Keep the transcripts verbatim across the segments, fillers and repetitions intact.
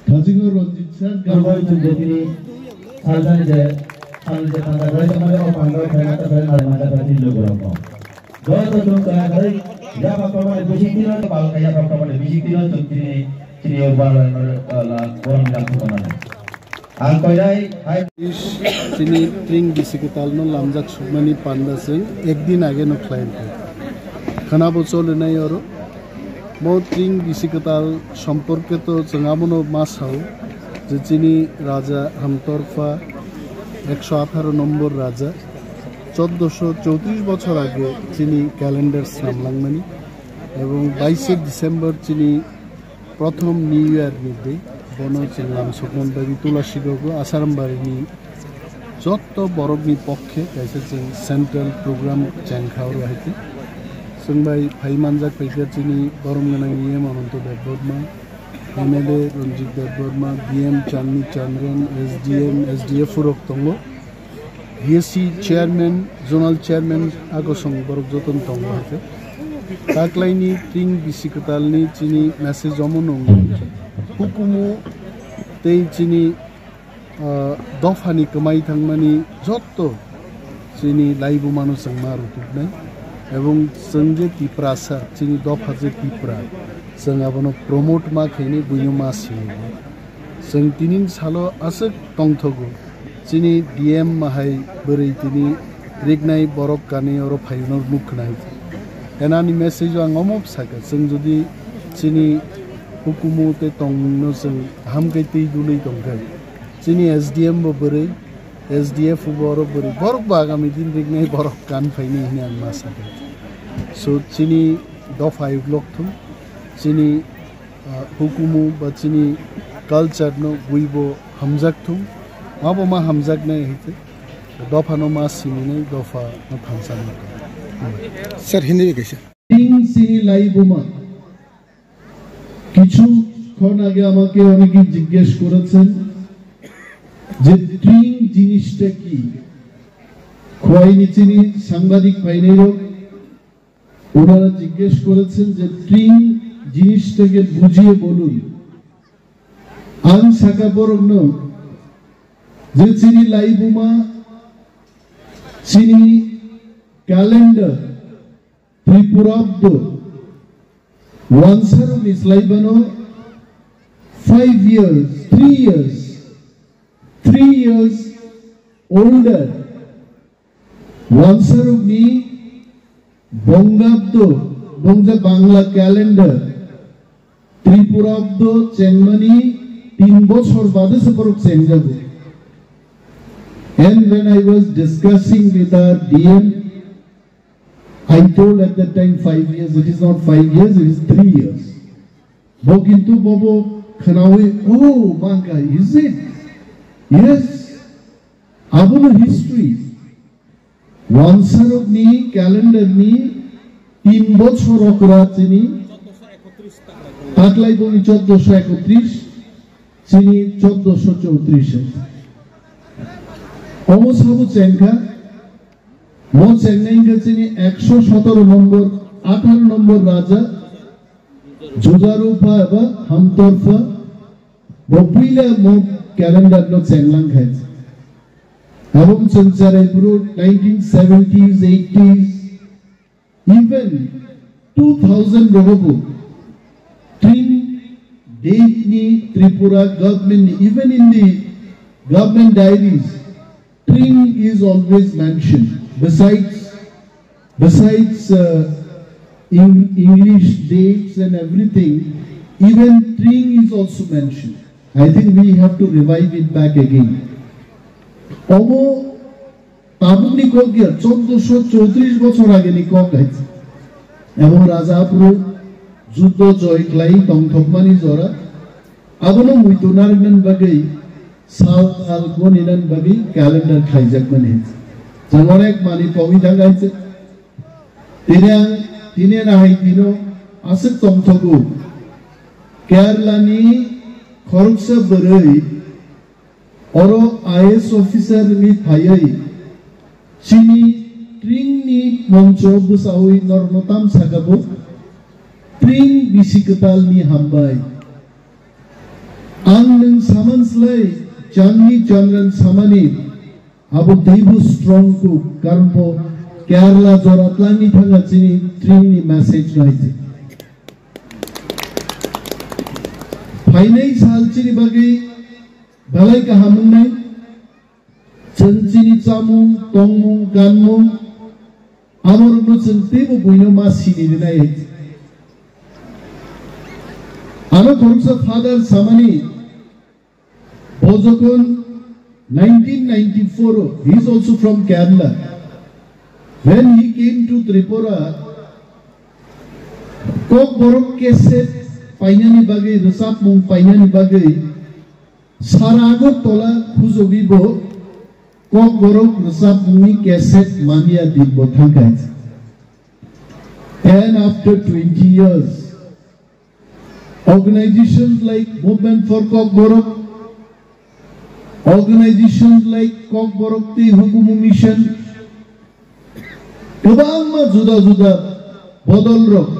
Thajingo Ranjit sir, Gangoi Chundetini, Saljan je, Saljan je, Tangka Rai Tangka Rai Tangka Rai Tangka Rai Tangka Rai Tangka Rai Tangka Rai Joto chwng kaya kharwi, yapha kwmani bising tino, bal kaya yapha kwmani bising tino, chwng chini, chini o bal, eh, la, borok ni lam thumani. Ang koinai, hai. Chini tring bisi kwtal no lamjak sukmani panda chwng ekdin age no khlai kha. Khwnabo cholinai oro. Mo tring bisi kwtal somporke to chwng abono ma sao je chini raja Hamtorpha ekso atharo nombor raja choddoso chowtris bochor age chini calendar sramlangmani ebong baishe December chini prothom New Year ni day bono chwng lamsokmani bagwi Tulasigogo Asarambari ni jotto borokni pokkhe kaisa chwng central program chengkha oro hai khe. Chwng bai phai manjak phaikha chini borom gwnang E M Ananto Debbarma, M L A Ranjit Debbarma, D M Chandni Chandran, S D M, S D F rok tongo. B S C chairman, zonal chairman agosong borok jotono tongo hai khe. Taklaini tring bisi kwtalni chini message omo nung hukumu tei chini ah, dophani kwmai thangmani jotto chini laibumano chwng ma rwtubnai, ebong chwng je Tiprasa, chini dopha je Tipra, chwng abono promote ma khainai buino ma sini. Chwng tinin salo aswk tongthogo, chini D M mahai bwrwi tini riknai borok kanwi oro phaino nuk khnai. Enani message o ang omo sakha, chwng jodi chini hukumu tei tongmungno chwng hamkhe twi dului tongkhe, chini S D M bo bwrwi, S D F bo oro bwrwi, borok bo agami din riknai borok kan phaini hwnwi ang ma sakha. So chini dopha uklok thung, chini, ah, hukumu ba chini culture no buibo hamjak thung, mabo ma hamjaknai hai khe dophano ma siminai dophano thansa nai. Sir, Hindi bai kaisa. Tring chini laibuma. Kichu khon age amake oneke jiggesh korechen je tring jinishta ki? Khwai ni chini sangbadik phainai rok onara jiggesh korechen je tring jinishta ke bujiye bolun. Ang saka borok no je chini laibuma, chini calendar, Tripurabdo, wansarokni slai bano five years, three years, three years older, wansarokni Bongabdo, bongja Bangla calendar, Tripurabdo chengmani tin bochor bade se borok chengjago. And when I was discussing with our D M, I told at that time five years, it is not five years, it is three years. Bo kintu bobo khnawi, oh, mangka, is it? Yes. Abono history. Wansarokni calendar ni tin bochor okra chini taklai boni choddoso ekotris, chini choddoso chowtris. Omo sabo chengkha, mo chengnai wngkha chini ekso sotoro nombor, atharo nombor raja, Jujaru pha eba Hamtor pha, bo puila mo calendar no chenglang khai. Abong chengcharai bro nineteen seventies, eighties, even two thousand rogobo tring date ni Tripura government ni, even in the government diaries, Tring is always mentioned. Besides, besides uh, in English dates and everything, even Tring is also mentioned. I think we have to revive it back again. Omo tabukni kok ya, choddoso chowtris bochor ageni kok hai. Ebong Raja Apuru juddo joy khlai tongthokmani jora, abono muitu narwknani bagwi sal sal goninan bagwi calendar khlaijakmani. Chwng onek manwi pogwi thangkha. Tini ang, tini nahai tino aswk tongthogo. Kerala ni khoroksa bwrwi oro I A S officer ni phaiwi chini Tring ni moncho bwsawi norno tam sakabo. Tring bisi kwtalni hambai. Ang nwng saman slai changni changran samani abo teibo strong kuk, karon bo Kerala jora tlangni thanga chini tringni message no hai se. Phainai sal chini bagwi belai kaham wngnai. Chwng chini chamung, tongmung, kanmung, amorokno chwng teibo buino ma sini rwnai. Ano khoroksa father samani, bo jokhon nineteen ninety-four o, he is also from Kerala. When he came to Tripura, Kokborok cassette painani bagwi, rwchapmung painani bagwi, Sara Agartala khujogwi bo Kokborok rwchapmungni cassette mania din bo thangkha. And after twenty years, organizations like Movement for Kokborok, organizations like Kokborok Tei Hukumu Mission, kwbangma juda juda bodolrok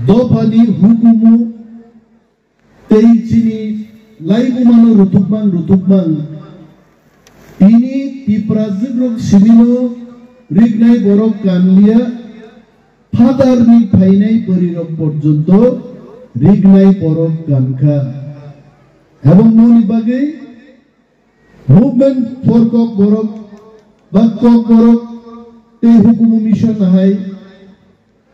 dophani hukumu tei chini laibumano rutukmang rutukmang. Tini Tiprajwkrok simino riknai borok kanliya, phatarni phainai bwrwirok porjonto riknai borok kankha. Ebong moni bagwi Movement for Kokborok ba Kokborok Tei Hukumu Mission hai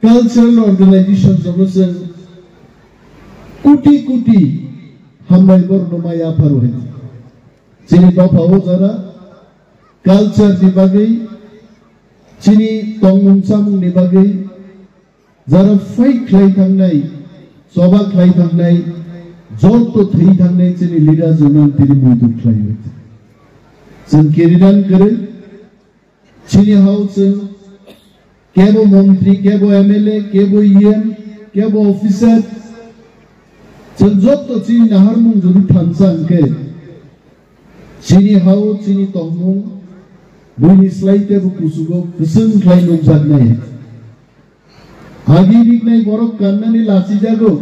cultural organization jogo chwng kuti kuti hambai borokno mai apharo hai. Chini dopha o jara culture ni bagwi, chini tongmung chamung ni bagwi, jara fight khlai thangnai, choba khlai thangnai, joto thwi thangnai chini leader jonan tini muitu khlai o. Chwng kiridan kwrwi, chini hao chwng kebo montri, kebo M L A, kebo E M, kebo officer, chwng joto chini naharmung jodi thansa hwnkhe, chini hao chini tongmung buini slai tebo kuchugo kwchwng khlai nukjaknai. Agi riknai borok kannani lachijago.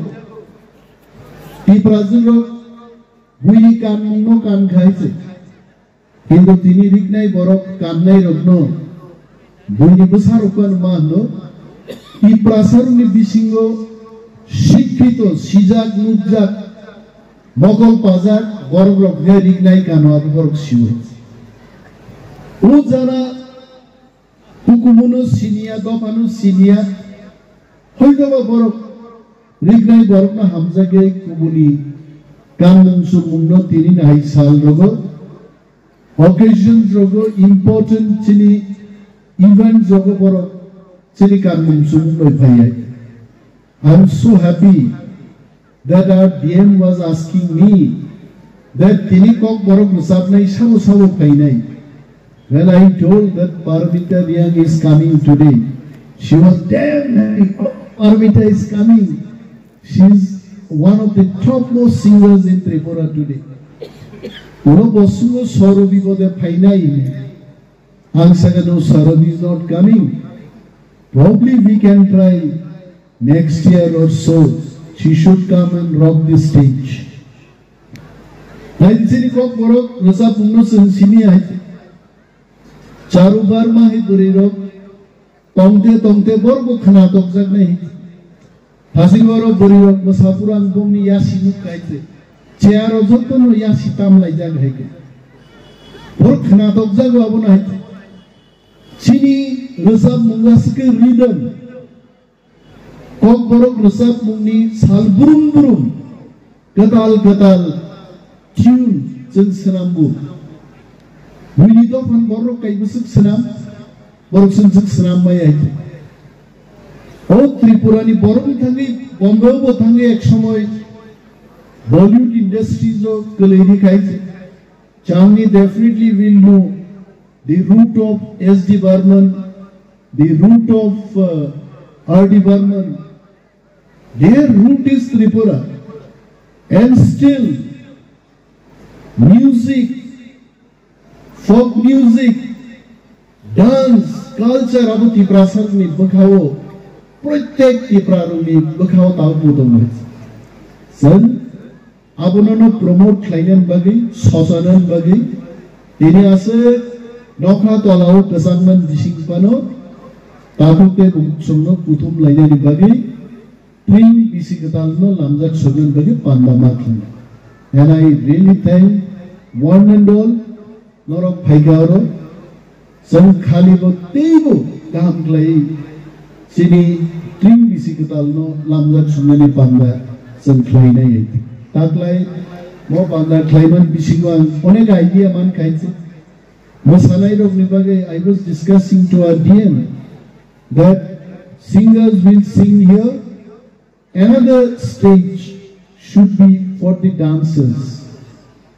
Tiprajwkrok buini kanmungno kan khai se. Kintu tini riknai borok kannai rokno buini bwsarok ano ma hwno. Tiprasarokni bisingo sikhito, sijak, nukjak, mokol pajak borok rok je riknai kano abo borok siwo. O jara Hukumuno siniya, dophano siniya. Hoitoba borok riknai borokno hamjakgwi kubuni kanmung chumungno tini nahai sal rogo, occasions rogo, important chini events rogo borok chini kanmung chumung bai phaiya. I am so happy that our D M was asking me that tini Kokborok rwchapnai sabo sabo phainai. When I told that Parmita Reang is coming today, she was damn happy. Parmita is coming. She is one of the topmost singers in Tripura today. Ulo bosungo sorobi bode phainai. Ang saka no, Sarabi is not coming. Probably we can try next year or so. She should come and rock the stage. Hai chini Kokborok rwchapmungno chwng sini hai. Charu Barma hai bwrwi rok tongte tongte borok bo khna tokjaknai. Phasing oro bwrwi rok bwsa pura ang bongni yasi nuk kai se. Chair o joto no yasi tam lai jak hai ke. Borok khna tokjago abono hai ke. Chini rwchapmung aswk khe rhythm. Kokborok rwchapmungni sal brum brum, kwtal kwtal tune chwng swnamgo. Buini dophan borok kai bwswk swnam, borok chwng swk swnam maya hai. O Tripura ni borok ni thangwi Bombay o bo thangwi ek somoy Bollywood industries o kwlwi ri khai. Changni definitely will know the root of S D Barman, the root of uh, R D Barman. Their root is Tripura. And still, music, folk music, dance, culture abo Tiprasarni bwkhao Protek Tipra rokni bwkhao tabuk bo tongo. Chwng abono no promote khlainani bagwi, sochana bagwi, tini aswk nokha tolao kwchangmani bising phano tabuk tei bo chwngno kuthum lainani bagwi Tring bisi kwtalno lamjak soknani bagwi panda ma khlainai. And I really thank one and all, norok phaikha oro, chwng khalibo teibo kaham khlaiwi chini tring bisi kwtalno lamjak soknani panda chwng khlainai. Taklai mo panda khlaimani bisingo ang onek idea man khainse. Mo sanairokni bagwi I was discussing to our D M that singers will sing here. Another stage should be for the dancers.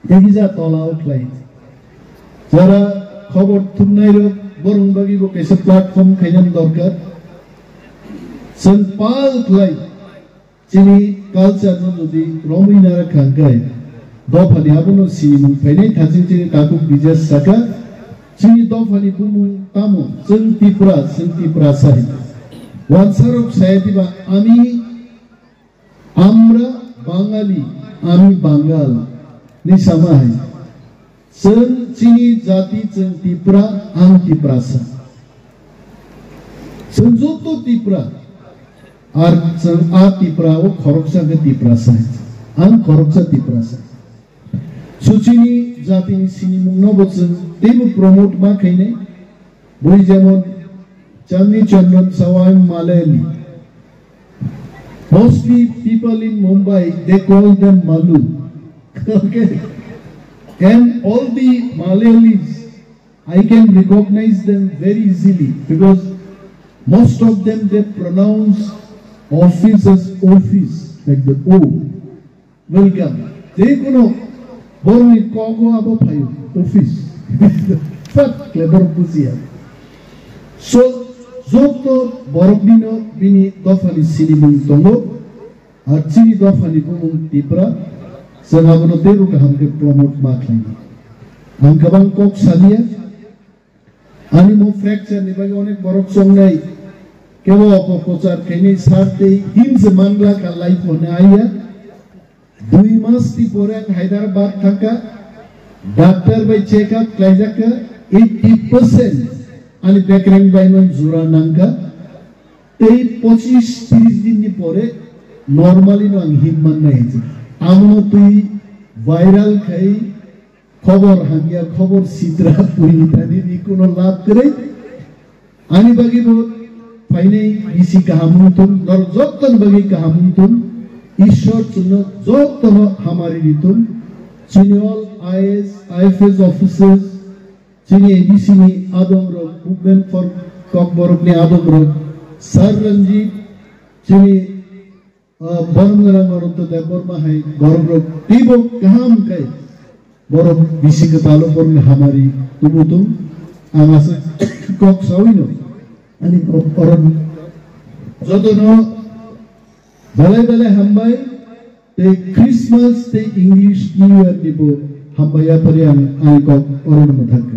Tei kisa tola o khlai. Jara khobor thumnai rok borong bagwi bo kaisa platform khainani dorkar. Chwng pal khlai. Chini culture no jodi romwi nara khangkai. Dophani abono sinimung phainai thaching chini takhuk Bijesh saka, chini dophani bumung tamo, chwng Tipra, chwng Tiprasa hai. Wansarok saya diba, "Ami, আমরা বাঙালি, আমি বাঙাল" ni sama hai. Chwng chini jati, chwng Tipra, ang Tiprasa. Chwng joto Tipra. Ar chwng a Tipra o khoroksa khe Tiprasa hai. Ang khoroksa Tiprasa. So chini jatini sinimungno bo chwng teibo promote ma khainai. Bui jemon Chandni Chandran Sawai Malayali. Mostly people in Mumbai, they call them Malu. Okay? And all the Malayalis, I can recognize them very easily because most of them, they pronounce office as office, like the O. Welcome. Jekono borokni kogo abo phaio, office. Fat kle borok bujiya. So, joto boroknino bini dophani sinimung tongo. Ar chini dophani bumung Tipra, chwng abono teibo kaham khe promote ma khlainai. Ang kwbang kok saliya, ani mo fracture ni bagwi onek borok chongnai, kebo opoprochar khainai sar tei him se mangla kha life hone aiya. Dui mas ni pore ang Hyderabad thangkha, doctor bai check up khlaijak kha, eighty percent ani bekreng bai man jura nangkha. Tei pochis tris din ni pore normally no ang him mannai hinwi. Amono twi viral khai khobor hamya, khobor sitra puri thani ni kuno lab kwrwi. Ani bagwi bo phainai bisi kaham wngthung, norok jottoni bagwi kaham wngthung. Ishwar chwngno jottono hamari rithung. Chini all I A S, I F S officers, chini A D C ni adongrok, Movement for Kokborok ni adongrok, Sir Ranjit, chini, ah, Borom Gana Ananta Debbarma hai borokrok teibo kaham khe borok bisi kwtalo borokni hamari tubutung. Ang aswk kok sawino ani o-, oron jotono belai belai hambai tei Christmas tei English New Year ni bo hambai yaphari ang ani kok oron mwthangkha.